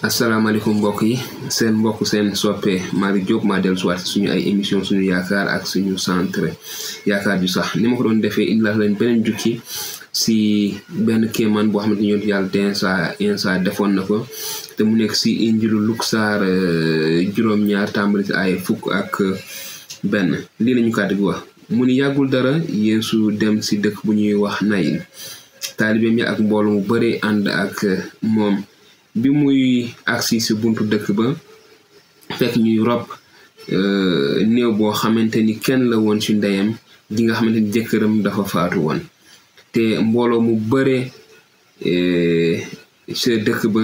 asalaamaaleykum mbokk yi seen mbokk seen soppe Malick Diop maa dellusiwaat suñu ay émission suñu yaakaar ak suñu centre yaakaar ju sax ni ma ko doon defee indi la leen beneen jukki si benn kéemaan boo xamante ni yonent yàlla Insa defoon na ko te mu nekk si injilu Luk saar juróom-ñaar tàmbali si ay fukk ak benn lii lañu kàddu gi wax mu ni yàggul dara Yeesu dem si dëkk bu ñuy wax Nayin taalibeem yi ak mbooloo mu bare ànd ak moom bi muy agsi si buntu dëkk ba fekk ñuy rob néew boo xamante ni kenn la woon ci ndeyam gi nga xamante ni jëkkëram dafa faatu woon te mbooloo mu bare ci dëkk ba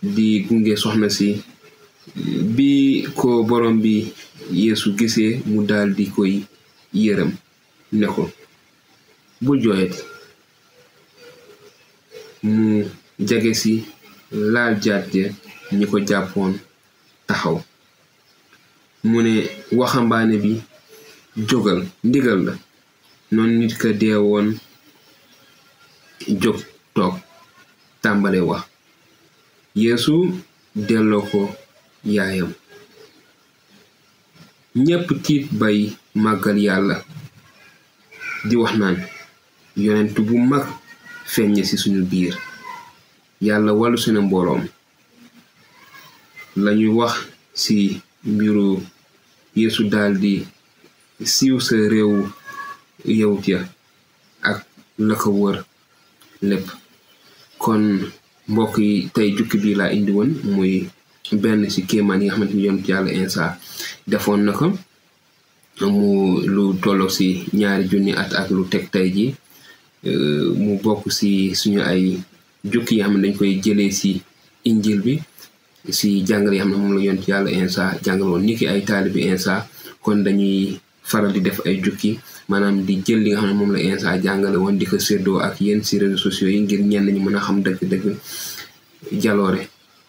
di gunge soxna si bi ko borom bi Yeesu gisee mu daal di koy yërëm ne ko bul jooyati mu jege si laal jaat ja ñi ko jàppoon taxaw mu ne waxambaane bi jógal ndigal la noonu nit ka deewoon jóg toog tàmbale wax Yeesu delloo ko yaayam ñépp tiit bay màggal yàlla di wax naan yonent bu mag feeñ ci suñu biir yàlla wàllu seen mbooloom lañuy wax ci mbiru Yeesu daldi siiw sa réewu yawut ya ak la ko wër lépp kon mbokk yi tey jukki bi laa indi woon muy benn ci kéemaan yi nga xamante ni yonent yàlla Insa defoon na ko mu lu tolloo ci 2,000 at ak lu teg tey ji mu bokk ci suñu ay jukki yi xam ne dañ koy jëlee ci injil bi ci jàngale yi xam ne moom la yonent yàlla Insa jàngal woon niki ay taalibi Insa kon dañuy faral di def ay jukki maanaam di jël li nga xam ne moom la Insa jàngale woon di ko séddoo ak yéen ci réseaux sociaux yi ngir ñenn ñi mën a xam dëgg-dëgg jaloore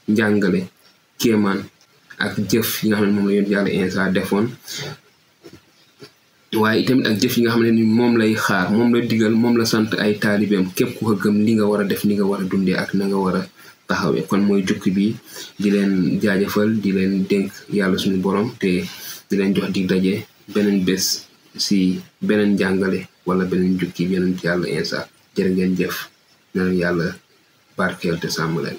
njàngale kéemaan ak jëf yi nga xam ne moom la yonent yàlla Insa defoon waaye tamit ak jëf yi nga xam ne ni moom lay xaar moom la digal moom la sant ay taalibeem képp ku ko gëm li nga war a def ni nga war a dundee ak na nga war a taxawee kon mooy jukki bi di leen jaajëfal di leen dénk yàlla suñu borom te di leen jox dig daje beneen bés si beneen jàngale wala beneen jukki yeneen yàlla Insa jërë ngeen jëf na leen yàlla barkeel te sàmm leen